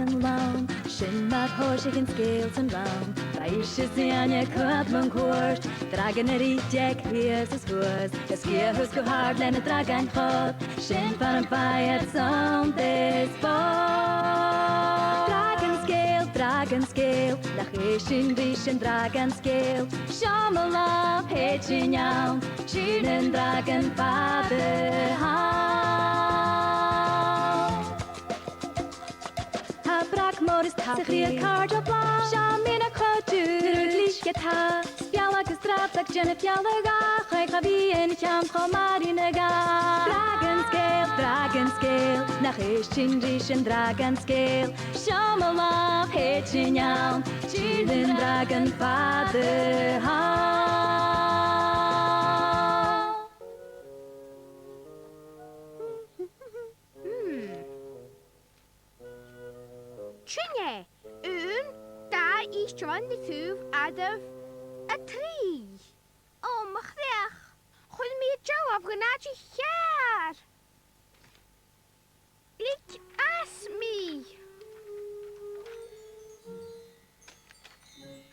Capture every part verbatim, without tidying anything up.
Làn, sin mar thòisich an sgeul san rann. Bha ise 's Iain a' coimhead mun cuairt, dragan a' ruith aig thìos is thuas, a' sgiathadh gu h-àrd le na dragain chòir. Sin far am faigh iad son taigh-bhochd. Dragan sgeul, dragan sgeul, nach e sin ris an dragan sgeul. Seo mo làmh, thèid sinn ann, tìr nan dragan fada thall. Tha brag mòr is tapaidh sa chridhe càirdeil blàth. Seo mi na chuideachd, tuirt Glic a tha. 'S bealach agus dràibheil, dèanamh fealla-dhà, chaidh a bhith an ceann cho math ri na dhà. Dragan sgeul, dragan sgeul, nach e sin ris an dragan sgeul. Seo mo làmh, thèid sinn ann, tìr nan dragan fada thall. Hmm. Sin e. Aon, dà, is tron de fiù, adamh, a trì. Ò, mo chreach. Chuir mi an dealbh dhan àite cheàrr. Lig às mi.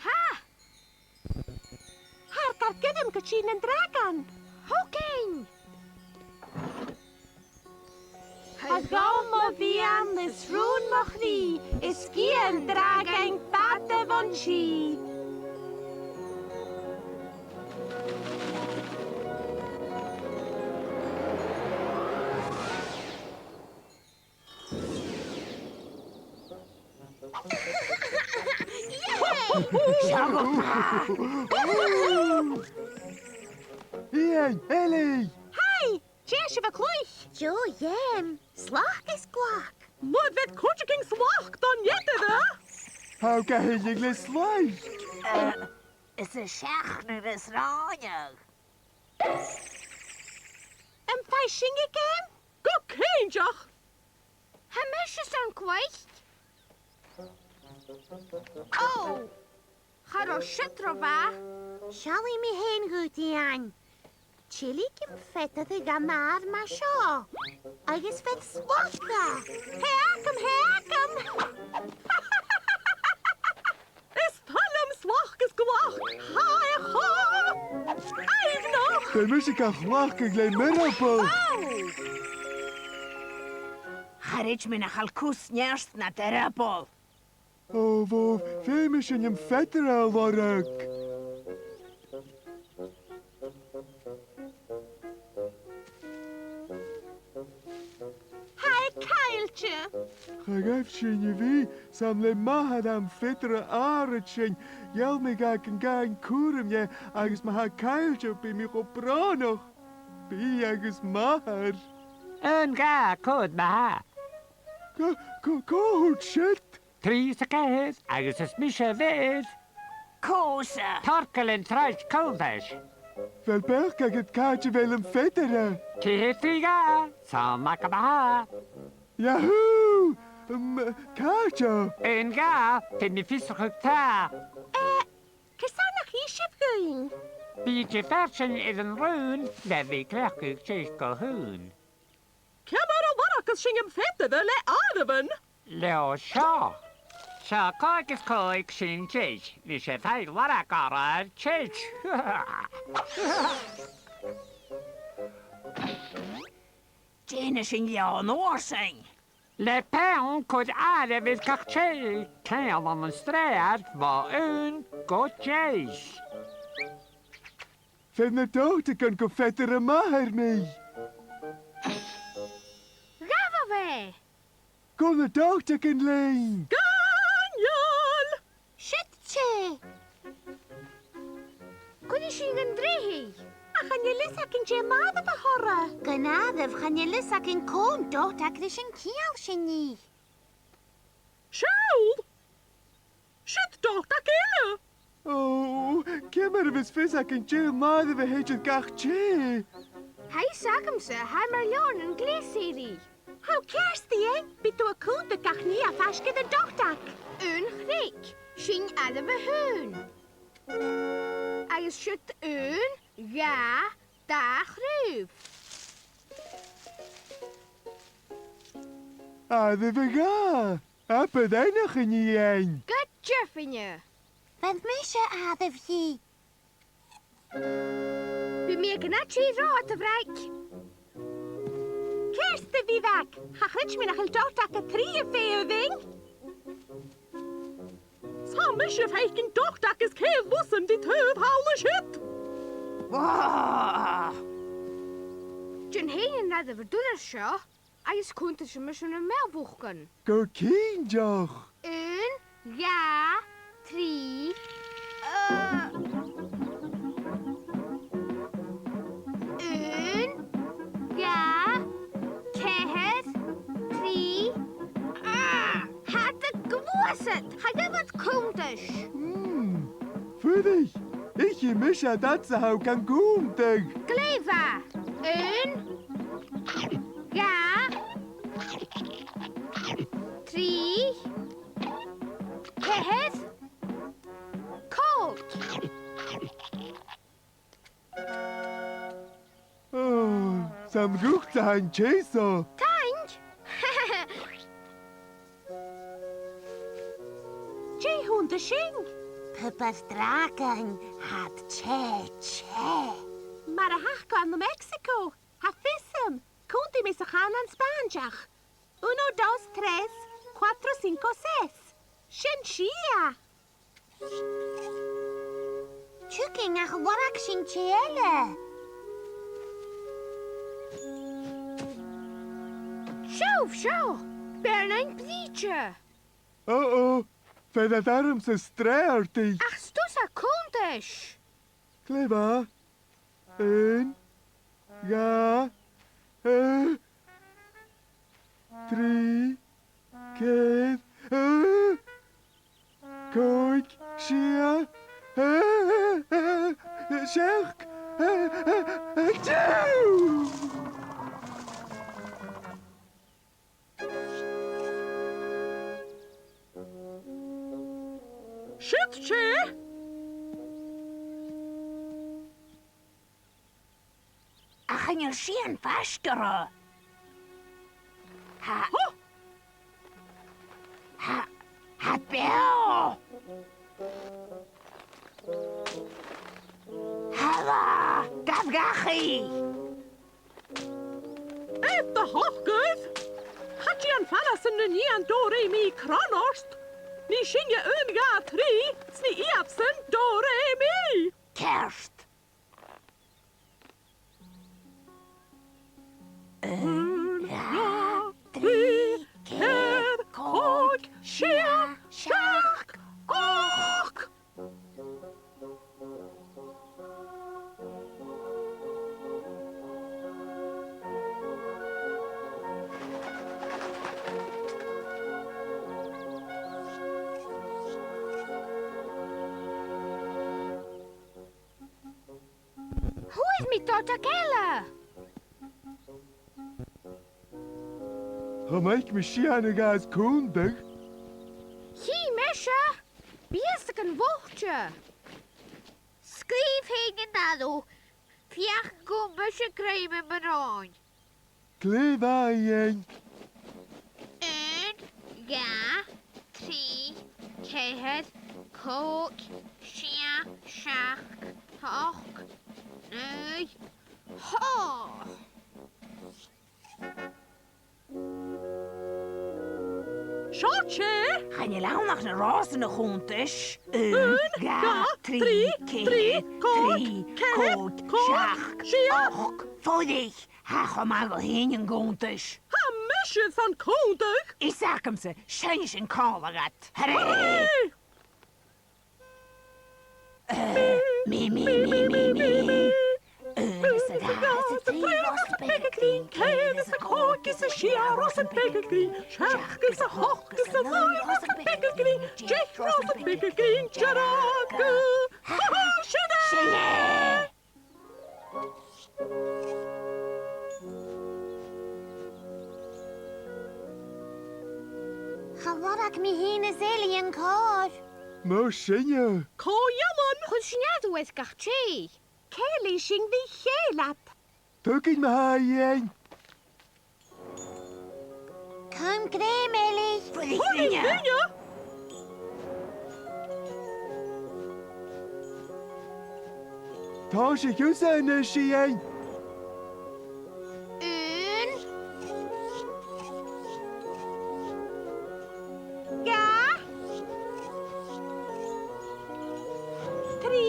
Ha! Tha e car gairim gu tìr nan dragan. Thugainn! A ghabh mo mhiann is rùn mo chridh, is sgiath an dragain fada bhon tì. Iain, Eilidh! Haidh! Dè tha sibh a' cluich? Deagh gheama. Slac is glac. Lorg cuideigin slac don eadar-dhealbh. Tha thu ga thuilleadh le slaic. Eh, is e seachnadh is ràineag. Am faigh sinn a' gheama? Gu cinnteach! Tha mise airson cluich. Ò! Cha robh siud ro mhath. Seallaidh mi fhèin dhut, Iain. Tilgidh am feadar dhan adhar mar seo. Agus bheir slac dha. Tha e agam, tha e agam! Is toil leam slac is glac. Tha e cho aoibhneach! Bidh mise ga chlachadh le m' earball. Ò! Cha chreid mi nach eil cus neart nad earball. Ò, bhò, feumaidh sinn am feadar a lorg. Tha e caillte. Cha ghabh sinn a bhith, 's ann le m' athair am feadar àraid sin. Gheall mi dha gun gabhainn cùram dheth, agus ma tha e caillte, bidh mi cho brònach. Bidh agus m' athair. Aon, dhà, còig, ma-thà. Cò, cò, cò thuirt siud? Trì 's a ceithir, agus is mise a bheir. Cò thusa? Torcallan troid-chùlaibh. A bheil beachd agad càit a bheil am feadar? Ceithir, trì, dhà, 's ann agad a tha e. Yahoo! Um, càite? Aon, dhà, feumaidh mi fiosrachadh tràth. Eh, carson nach innis sibh dhuinn? Bidh iad a' faireachdainn air an raon le bhith a' cleachdadh deich gu h-aon. Ciamar a lorgas sinn am feadar le àireamhan? Leò seo. Seo còig is còig, sin deich. Nise, faigh lorg orra air deich. Dèanamaid sin leò an uair sin. Le peann, cuir àireamh air gach tè. Ceangail an sreothar bho aon gu deich. Feumaidh mi dotagan gu feadar m' athar mi. Gabh e! Gu na dotagan leinn! Sgoinneil! Siuthad! Cuiridh sinn dhan draoidh. Ach chan eil fhios againn dè an àireamh a th' oirre. Gun àireamh, chan eil fhios againn cò an dotag ris an ceangail sinn i. Seall! Siud dotag eile! Ò, ciamar a bhios fios againn dè an àireamh a th' aig gach tè? Tha fhios agamsa, tha e mar leòmhann gleasaidh. Tha thu ceart, Iain, bidh tu a' cunntadh gach nì a tha faisg air an dotag. Aon chreag, sin àireamh a h-aon. Agus siud aon, dhà, dà chraobh. Àireamh a dhà. Abair aithneachadh, a Iain. Gu dearbh, a Iain. Bheir mise àireamh dhi. Bidh mi ag iarraidh trì reòite a bhreith. Ceart, a Mhìcheil, cha chreid mi nach eil dotag a trì a' feitheamh rinn. Tha mise a' faicinn dotag is ceithir lusan ri taobh thall an siud. Wah! Dèan fhèin an rud a bha duilich seo, agus cunntaidh sinn mise na mèarbhachdan. Gu cinnteach. Aon, dhà, trì, eh, aon, dhà, ceithir, trì, ah, tha iad a' gluasad, cha ghabh iad cunntas. Mm, fuirich, ithidh mise iad fhad 's a tha thu gan cunntadh. Glè mhath. Aon, dhà, trì, ceithir, còig. Ò, 's ann dhutsa a tha an tè seo. Taing. Dè th' annta sin? Pàipear dràgain, tha iad teth, teth. Mar a th' aca ann am Mexico, tha fios agam, cunntaidh mi sa chànan Spàinnteach. Uno, dos, tres, cuatro, cinco, seis. Sin sia. Tuigidh nach lorg sinn tè eile. Seo, seo! Beàrnan brèagha! Uh-oh, fear a tha ormsa sreothartaich. Ach 's tusa a tha cunntais. Glè mhath. Aon, dhà, eh, trì, ceithir, eh, còig, sia, eh, eh, eh, seachd, eh, eh, eh, deug! Siud tè! Ach chan eil sìon faisg oirre. Tha, tha, tha beò. Thalla, gabh dhachaigh. Air do shocair! Cha dèan fanasan nan nighean do re mi cron ort. Nì sinne aon, dhà, trì, 's nì iadsan do re mi. Ceart. Aon, dhà, trì, ceithir, còig, sia, seachd, ochd. Fhuair mi dotag eile! Tha mi a' smaoineachadh gun robh e nas cunntaiche. Chì mise! Bidh e snog an-dràsta. Sgrìobh fhèin an aire, feuch gum bi mise a' grèim am broinn. Glè mhath, a Iain. Aon, dhà, trì, ceithir, còig, sia, seachd, ochd, naoi, dhà. Seo tè! Chan eil ann ach na ròsan a chunntais. Aon, dhà, trì, ceithir, trì, còig, seachd, ochd. Fuirich, tha e cho math dhut fhèin an cunntas. Tha mise san cunntas! Is agamsa, seinnidh sinn còmhla riut. Hooray! Mi, mi, mi, mi, mi. Aon is a dhà is a trì, ròsan beaga grinn, ceithir is a còig is a sia, ròsan beaga grinn, seachd is a h-ochd is a naoi, ròsan beaga grinn, deich, ròsan beaga grinn, dearg. Ha, ha, sin e! Sin e! Cha lorg mi fhìn is Eilidh an còrr. Mar sin. Cò dh'fhalbh? Chuir sinn aire air gach tè. Ceangailidh sinn ri chèile iad. Tugainn ma-thà, a Iain. C, An grèim, Eilidh. Fuirich rinne. Tòisich thusa a-nis, Iain. Aon. Dhà. Trì.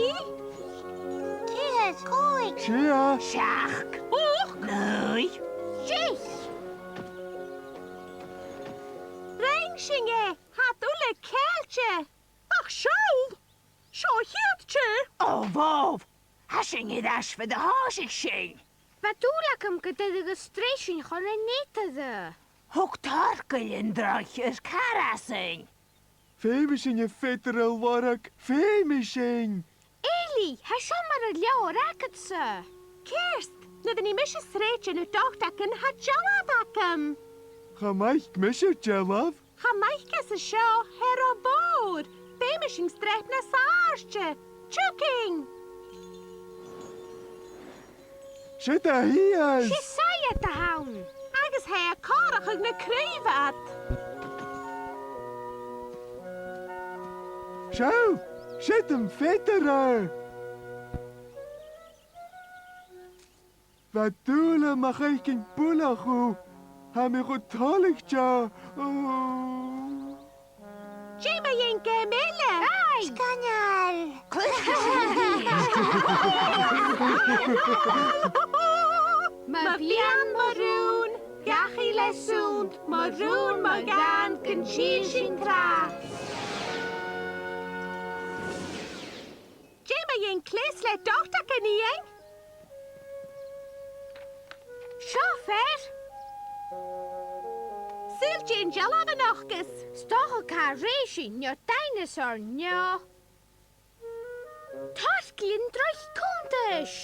Ceithir. Còig. Sia. Seachd. Ochd. Naoi. Deich. Rinn sinn e! Tha iad uile ceangailte! Ach seall! Seo a' chiad tè! Ò, bhobh! Tha sinn air ais far an tòisich sinn! Bha dùil agam gun toireadh an t-sreath sin chun an eatarra. Thug Torcuil an droch air car asainn. Feumaidh sinn am feadar a lorg, feumaidh sinn! Eilidh, tha seo mar an leabhar agadsa. Ceart, nuair a nì mise sreath de na dotagan, tha dealbh agam. Chan fhaic mise dealbh. Chan fhaic às an seo, tha e ro mhòr. Feumaidh sinn sreath nas àirde. Tiugainn! Siud e shìos! 'S e saighead a th' ann. Agus tha e a' comharrachadh na craoibhe ud. Seall, siud am feadar. Bha dùil agam a chur buileach thu. Tha mi cho toilichte. Ò. Dè mu dheidhinn geama eile? Aidh! Sgoinneil! Mo mheann, mo rùn, dhachaigh le sunnd, mo rùn, mo ghean, gun till sinn crath. Dè mu dheidhinn cleas le dotagan, Iain? Seo fear! Saoil dè an dealbh a nochdas? 'S dòcha car rèisidh no dinosaur no Torcuil an droch cunntais!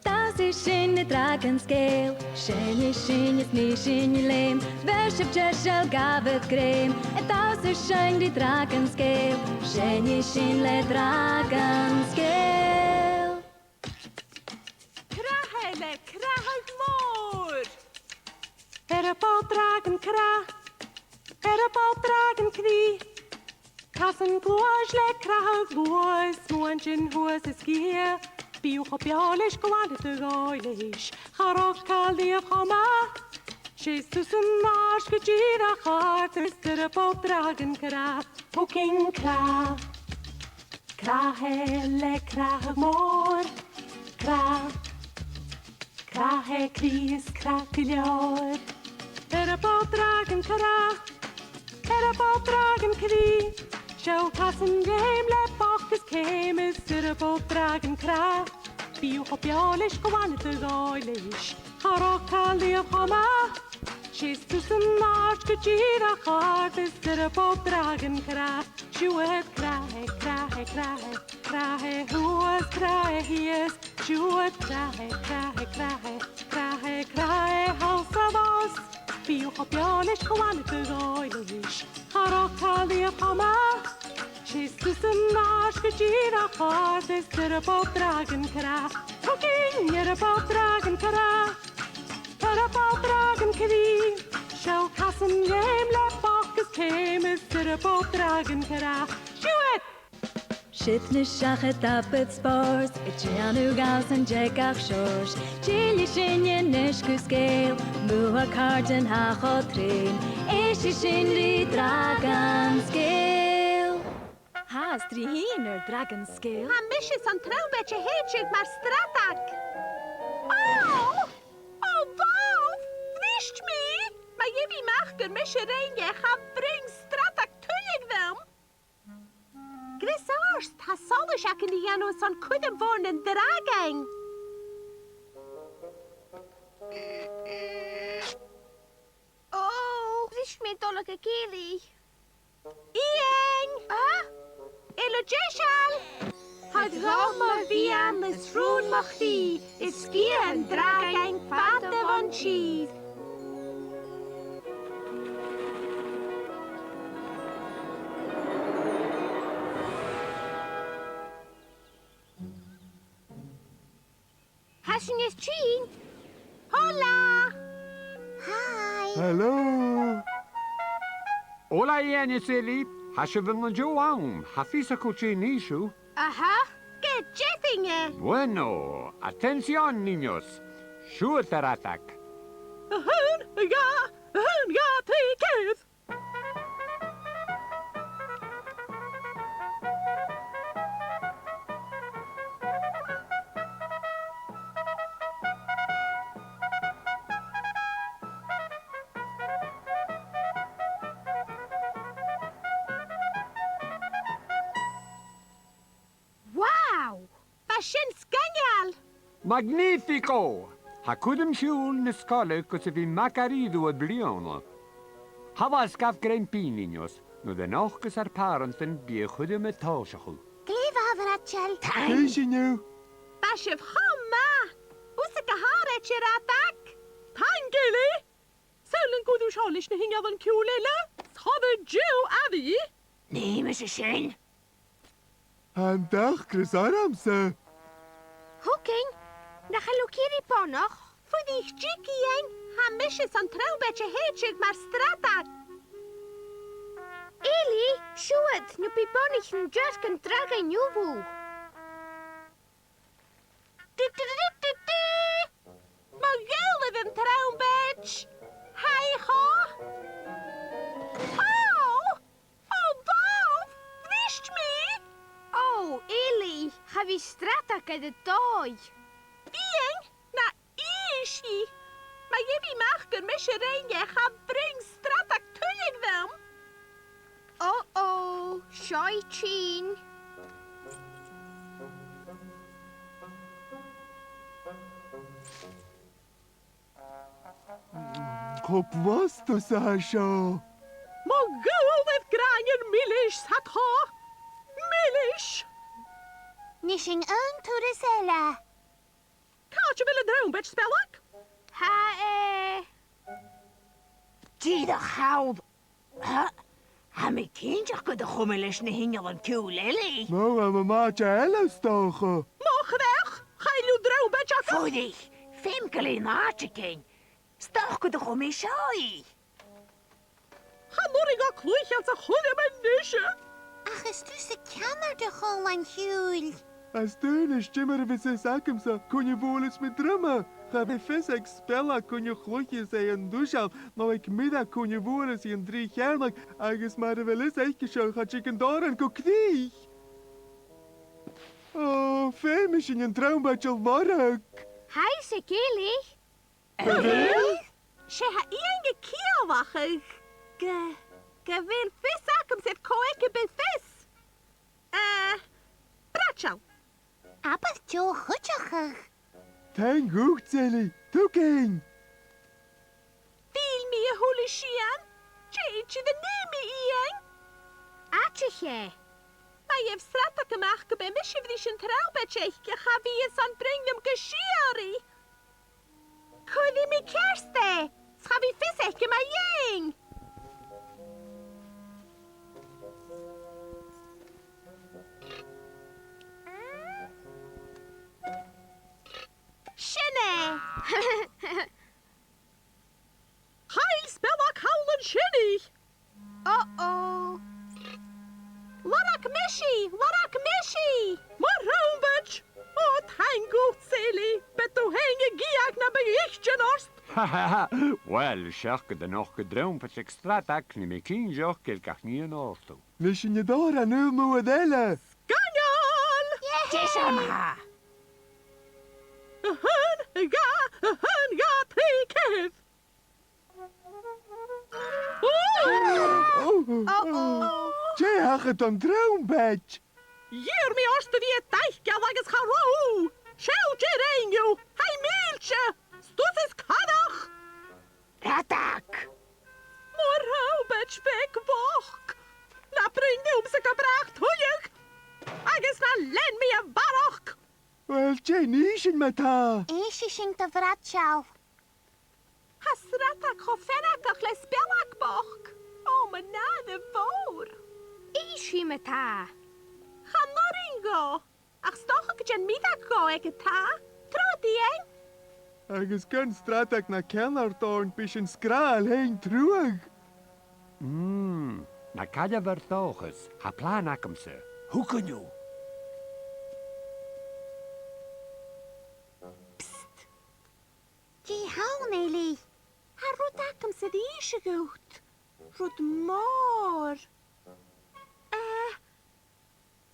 Dannsaidh sinn le Dragon Scale, seinnidh sinn is nì sinn leum, bheir sibh deiseil, gabhaibh grèim, a' dannsa sinn ri Dragon Scale, seinnidh sinn le Dragon Scale. Crathadh le crathadh mòr! Earball dragan crath, earball dragan chrith. Casan gluais le crathadh luath, smuaintean shuas is sgìth. Bidh thu cho beò leis gu bheil thu a' dol leis. Cha robh càil dhiubh cho math. 'S e suas an àird gu dìreach àrd, is earball dragan crath. Thugainn crath. Crathadh le crathadh mòr. Crath. Crathadh chrith is crath gu leòr. Earball dragan crath. Earball dragan chrith. Seall casan leum le boc is ceum, is earball dragan crath. Bidh thu cho beò leis gu bheil thu a' dol leis. Cha robh càil dhiubh cho math. 'S e suas an àird gu dìreach àrd, is earball dragan crath. Siuthad crathadh, crathadh, crathadh, crathadh shuas, crathadh shìos. Siuthad crathadh, crathadh, crathadh, crathadh, crathadh thall 's a-bhos. Bidh thu cho beò leis gu bheil thu a' dol leis. Cha robh càil dhiubh cho math. 'S e suas an àird gu dìreach àrd, is earball dragan crath. Thugainn earball dragan crath. Earball dragan chrith. Seall casan leum le boc is ceum, is earball dragan crath. Siuthad! Siud na seachad abair spòrs, a' dèanamh gabhsan de gach seòrs. Tillidh sinn a-nis gu sgeul, mu ar càirdean tha cho treun, èistidh sinn ri Dragon Scale. Tha e a' strì fhèin air Dragon Scale. Tha mise son trumpet a shèideadh mar stradag. Ò! Ò, bhò! Bhrist mi! Ma gheibh mi a-mach gur mise a rinn e, cha bhruidhinn stradag tuilleadh rium. Greas ort, tha solais againn ri dhèanamh son cuirm mhòr nan dragain. Ò, bhris mi an dolag ag èirigh. Iain! Ah? Èirigh deiseil! Tha dhomh mo mheann is rùn mo chridhe, is sgiath an dragain fada bhon tìr. Tha sinn air tighinn. Hola! Hello! Hola, Iain is Eilidh. Tha sibh an-diugh ann. Tha fios agaibh dè nì sibh. Aha, ge-tà, a Mhàiri. Bueno, atención, niños. Siuthad, a Shradac. A h-aon, a dhà, a h-aon, a dhà, trì, ceithir. Wow! Bha sin sgoinneil! Magnífico! Tha cuideam-shiubhail na sgoile gus a bhith math dha-rìribh am-bliadhna. Tha fhios agaibh greim binn, niños, nuair a nochdas ar pàrantan bidh a' chuideam a' tòiseachadh. Glè mhath, a Bhradachail. Taing. Taing. Bha sibh cho math! Thusa gu h-àraidh, a Shradac! Taing, Eilidh! Saoil an cuir thu seo leis na h-innealan-ciùil eile? Tha iad an-diugh airidh. Nì mise sin. Tha an t-acras ormsa. Thugainn, nach eil thu ag iarraidh bonnach? Fuirich, thig, Iain, tha mise airson trombaid a shèideadh mar Shradac. Eilidh, siuthad, no bidh bonnaich an t-sìorraidh an-dràsta an-diugh. Di, di, di, di, di. Mo ghuailnean, trombaid! Hai ho! Ò! Ò, bhò! Bhris mi! Ò, Eilidh, cha bhi Shradac air a dòigh. Iain, na innis i! Ma gheibh i a-mach gur mise a rinn e, cha bhruidhinn Shradac tuilleadh rium! Ò, ò, seo i tighinn. Cho blasta 's a tha seo. Mo ghuailnean, gràinean milis 's a tha. Milis! Nì sinn aon turas eile. Càit a bheil an trombaid, a Spealach? Tha e... Dìreach thall. Tha, tha mi cinnteach gun do chùm e leis na h-innealan-ciùil eile. No, tha e am àite eile, 's dòcha. Mo chreach, chan eil an trombaid agam. Fuirich, feumaidh gu bheil e an àiteigin. 'S dòcha gun do chùm e seo i. Chan urrainn dhomh cluichean sa chuirm a-nise. Ach is tusa ceannard a' chòmhlain-chiùil. Às dèidh na stiomar a bhios fios agamsa, cuin a bhuaileas mi druma. Cha bhi fios aig Spealach cuin a chluicheas e an duiseal, no aig Mìreag cuin a bhuaileas i an trì-cheàrnag, agus mura bheil fios aice seo, cha tig an t-òran gu crìch. Ò, feumaidh sinn an trombaid a lorg. Tha fios aig Eilidh. A bheil? 'S e tha Iain a' ciallachadh gu, gu bheil fios agamsa air cò aige a bheil fios. Eh, Bradachail. Abair deagh-chuideachadh. Taing dhut, Eilidh. Thugainn. Feumaidh mi a h-uile sìon. Dè tha thu ag ràdh, Iain? Àiteach e. Ma gheibh Sradach a-mach gum bi mise a' bruidhinn ris an trombaid aice, cha bhi i airson bruidhinn rium gu sìorraidh. Cuiridh mi ceart e, 's cha bhi fios aice mu dheidhinn. Sin e! Chaill Spealach thall an sin i! Uh-oh. Lorg mise i! Lorg mise i! Mo thrombaid! Ò, taing dhut, Eilidh! Bidh tu fhèin ag iarraidh na bu dhìte ort! Uill, seach gun do nochd an trombaid aig Sradach, nì mi cinnteach gu bheil gach nì an òrdugh. Nì sinn an t-òran ùr-mhòr eile! Sgoinneil! Dè tha seo? A h-aon, a dhà, a h-aon, dhà, trì, ceithir! Uh-oh. Dè thachair don trombaid? Dh'iarr mi ort a bhith deiseil agus cha robh thu. Seall dè rinn thu. Tha i mìllte. 'S tusa as coireach. Sradach! Mo thrombaid bheag bhochd. Na bruidhinn riumsa gu bràth tuilleadh. Agus na lean mi a bharrachd. Uill, dè nì sinn ma-thà? Innsidh sinn do Bhradachail. Tha Sradach cho feargach le Spealach bochd. Ò, mo nàire mhòr. Innsidh ma-thà. Chan urrainn dhomh. Ach 's dòcha gun dèan Mìreag dhomh aig an taigh. Trobhad, Iain. Agus gun stràdadh na ceannard oirnn, bidh sinn sgràthail fhèin truagh. Mm, na cailleadh ar dòchas, tha plana agamsa. Thug an-diugh. Psst! Dè th' ann, Eilidh? Tha rud agamsa ri innse dhut. Rud mòr. Eh,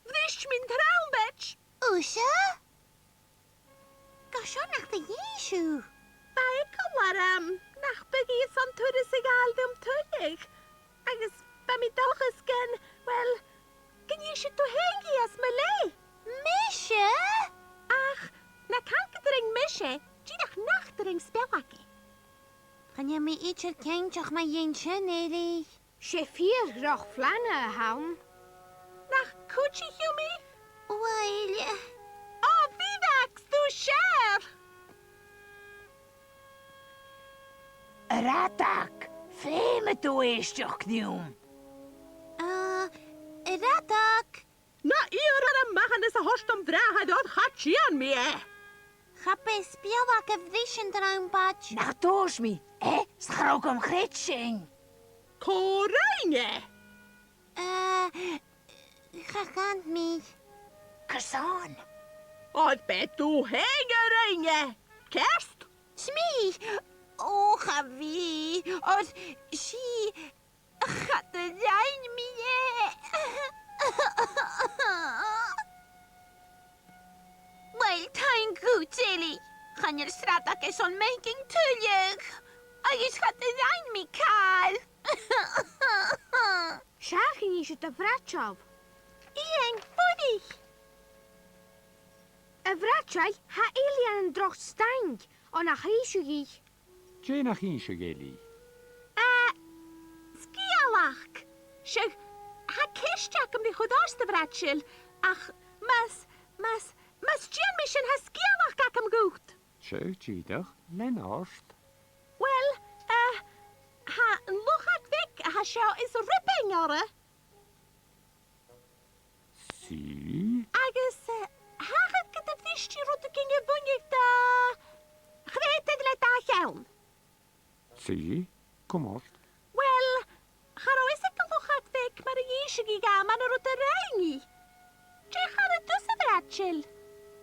bhris mi an trombaid. Thusa? Carson nach do dh'innis thu? Bha eagal orm nach biodh i airson turas a ghabhail rium tuilleadh. Agus bha mi an dòchas gun, well, gun innseadh tu fhèin dhi às mo leth. Mise? Ach, na can gun do rinn mise, dìreach nach do rinn speal aige. Chan eil mi idir cinnteach mu dheidhinn sin, Eilidh. 'S e fìor dhroch phlana a th' ann. Nach cuidich thu mi? Uill. Ò, bidh, fhàg tu seo! A Radag, feumaidh tu èisteachd rium. A, a Radag. Na iarr orm maitheanas a thoirt dom bhràthair, oir cha dèan mi e. Cha b' e speal aige a bhris an trombaid. Nach tuirt mi e, 's cha robh gum chreidsinn. Cò rinn e? Eh, cha chan mi. Carson? Oir b' e tu fhèin a rinn e, ceart? 'S mi. Ò, cha bhi. Oir 's i, cha do rinn mi e. Uill, taing dhut, Eilidh. Chan eil srath aige son m' inntinn tuilleadh. Agus cha do rinn mi càil. 'S fheudar dhuinn innse do bhradair. Iain, fuirich! A bhradair, tha Eilidh ann an droch staing, on a chreiseadh i. Dè nach innis thu, Eilidh? Eh, sgeulachd. Seadh, tha ceist agam ri chur ort, a bhradair, ach mas, mas, mas dèan mi sin, tha sgeulachd agam dhut. Seadh, dìreach, lean ort. Uill, eh, tha an luchag bheag a tha seo is rioban oirre. Seadh? Agus, eh, thachair gun do bhris i rudeigin a bhuineadh do chreutair le dà cheann. Seadh, cumail. Uill, cha robh fhios aig an luchag bheag mar a dh'innseadh i dha mun an rud a rinn i. Dè chanadh tusa, a bhradair?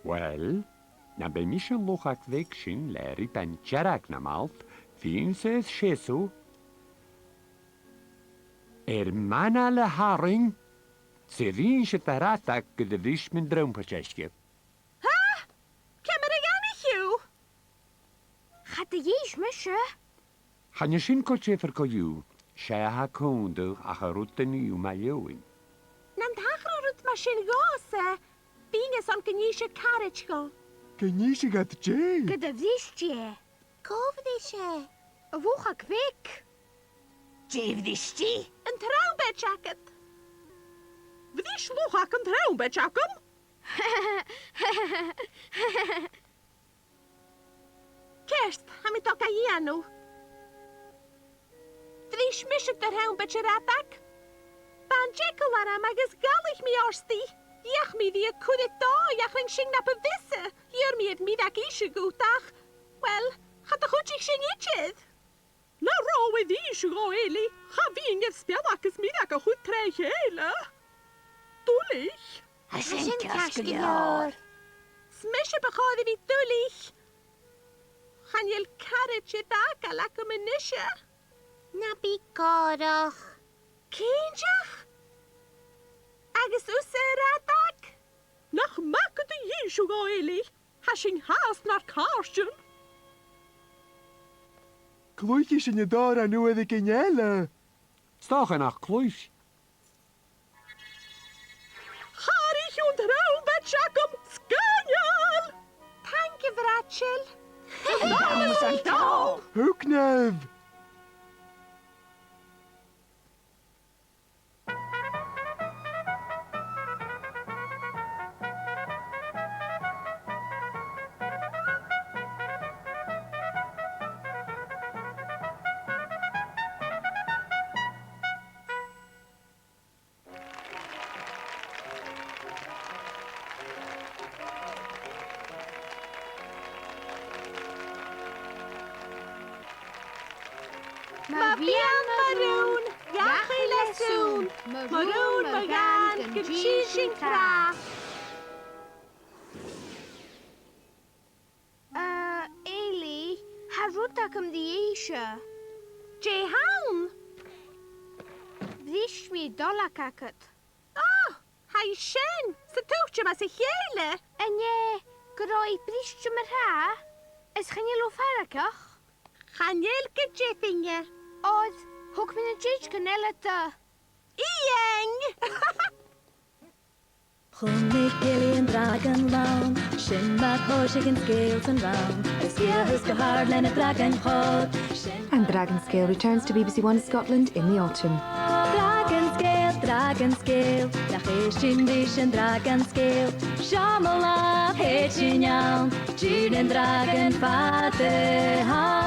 Uill, nam b' e mise an luchag bheag sin le rioban dearg nam alt, bhithinn-sa a' seasamh air m' anail a tharraing, 's a' innse do Radag gun do bhris mi an trombaid aice. Ha? Ciamar a dh'aithnich thu? Cha do dh'inns mise. Chan eil sin gu diofar co-dhiù, 's e a tha cunntadh ach an rud a nì thu ma dheidhinn. Nan tachradh rud mar sin dhòmhsa, bhithinn-sa airson gun innseadh caraid dhomh. Gun innseadh iad dè? Gun do bhris i e. Cò bhris e? An luchag bheag. Dè bhris i? An trombaid agad. Bhris luchag an trombaid agam. Ceart, tha mi a' dol ga dhèanamh. Bhris mise do thrombaid, a Radag. Bha an t-eagal orm agus dh'fhalaich mi ort i. Dh'fheuch mi ri a cur air dòigh ach rinn sin na bu mhiosa. Dh'iarr mi air Mìreag innse dhut ach, uill, cha do chuidich sin idir. Na robh thu air innse dhomh, Eilidh, cha bhithinn air speal agus Mìreag a chur troimh-a-chèile. Duilich. Tha sin ceart gu leòr. 'S mise bu chòir a bhith duilich. Chan eil caraid air fhàgail agam a-nise. Na bi gòrach. Cinnteach? Agus thusa, a Radag? Nach math gun do dh'inns thu dhomh, Eilidh. Tha sinn fhathast nar càirdean. Cluichidh sinn an t-òran uaireigin eile. 'S dòcha nach cluich. Chàraich thu an trombaid agam, sgoinneil! Taing, a bhràithrean. Thug naomh! Ma bhiodh mo rùn gach uile sùn, mo rùn, mo dhàn, gun till sinn tràth. Uh, Eilidh, tha rud agam ri innse. Dè th' ann? Bhris mi dolag agad. Oh, tha i sin, 's a' tuiteam às a chèile. An e gun robh i briste mar-thà? Is chan eil thu feargach? Chan eil gu deimhinne. Oir thug mi na dìsgean eile do... Iain! Chunnaic Eilidh an dragan rann, sin mar a thòisich an sgeul san rann, is dh'fheuchas gu h-àrd leis na dragain chòir. Sin... And Dragon Scale returns to B B C One Scotland in the autumn. Dragon Scale, Dragon Scale, nach èist sinn ris an Dragon Scale? Seo mo làmh, thèid sinn ann, dìreach an dragan fada a th' ann.